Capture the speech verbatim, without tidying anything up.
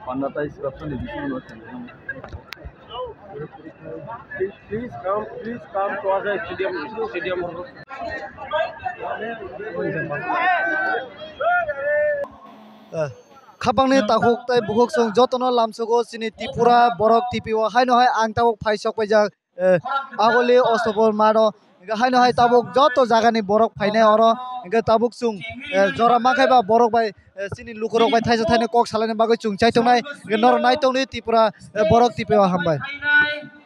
Panda tai srapsani bisingo no thangjak. Please, please come, please come to our stadium, stadium. Eh, khapangni takhuk tai bukhuk chwng jotono lamsogo chini Tripura borok T P O haino hai ang tabuk phai sok paijak. Eh, agoli Ostopor mano, hingke haino hai tabuk joto jagani borok phainai oro, hingke tabuk chwng, eh, jora mankhe ba borok bai, eh, chini lukurok bai thaisa thainai kok salaina bagwi chwng chaitongnai, hingke norok naitongdi Tripura, eh, borok T P O hambai.